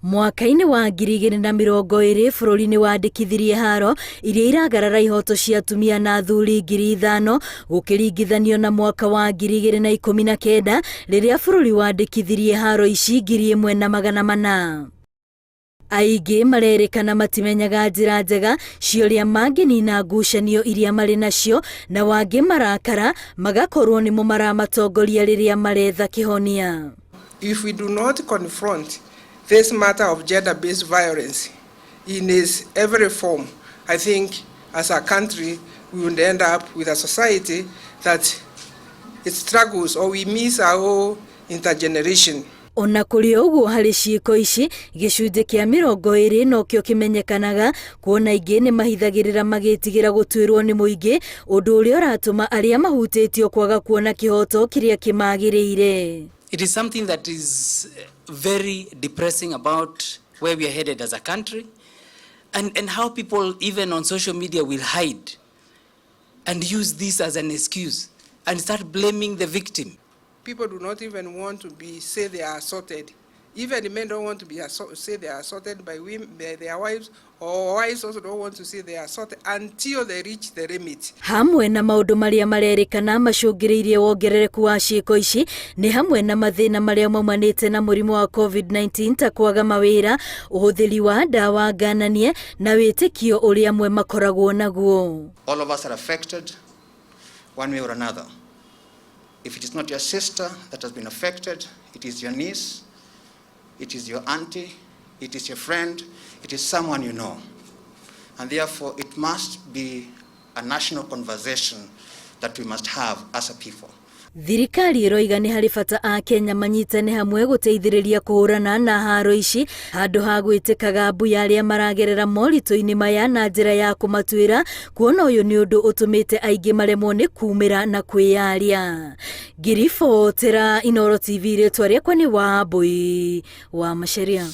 Mwaka-inĩ wa 2020 bũrũri nĩ wandĩkithirie haro iria iragarara ihoto cia atumia na athuri 5,000 gũkĩringithanio na mwaka wa 2019 rĩrĩa bũrũri wandĩkithirie haro ici 1,400. Aingĩ marerĩkana matimenyaga njĩra njega cia ũrĩa mangĩnina ngucanio iria marĩ nacio na wangĩ marakara magakorwo nĩmo maramatongoria rĩrĩa maretha kĩhonia. If we do not confront this matter of gender-based violence in its every form, I think as a country we would end up with a society that it struggles or we miss our whole intergeneration. Ona kũrĩ ũguo harĩ ciĩko ici gĩcunjĩ kĩa 20 nokĩo kĩmenyekanaga kuona aingĩ nĩ mahithagĩrĩra magĩtigĩra gũtuĩrwo nĩ mũingĩ ũndũ ũrĩa ũratũma arĩa mahutĩtio kwaga kuona kĩhoto kĩrĩa kĩmagĩrĩire. It is something that is very depressing about where we are headed as a country and how people even on social media will hide and use this as an excuse and start blaming the victim. People do not even want to be say they are assaulted. Even the men don't want to be say they are assaulted by women, by their wives, or wives also don't want to say they are assaulted until they reach the limit. Hamwe na maũndũ marĩa marerĩkana macũngĩrĩirie wongerereku wa ciĩko ici nĩ hamwe na mathĩna marĩa maumanĩte na mũrimũ wa COVID-19 ta kwaga mawĩra, ũhũthĩri wa ndawa ngananie na wĩtĩkio ũrĩa amwe makoragwo naguo. All of us are affected one way or another. If it is not your sister that has been affected, it is your niece, it is your auntie, it is your friend, it is someone you know. And therefore, it must be a national conversation that we must have as a people. Thirikari ĩroiga nĩ harĩ bata a Kenya manyitane hamwe gũteithĩrĩria kũhũrana na haro ici handũ ha gwĩtĩkaga mbu ya arĩa maragerera moritũ-inĩ maya na njĩra ya kũmatuĩra kuona ũyũ nĩ ũndũ ũtũmĩte aingĩ maremwo nĩ kumĩra na kwĩyaria. Ngiribotera Inooro TV, rĩtwa rĩakwa nĩ Wambui wa Macharia.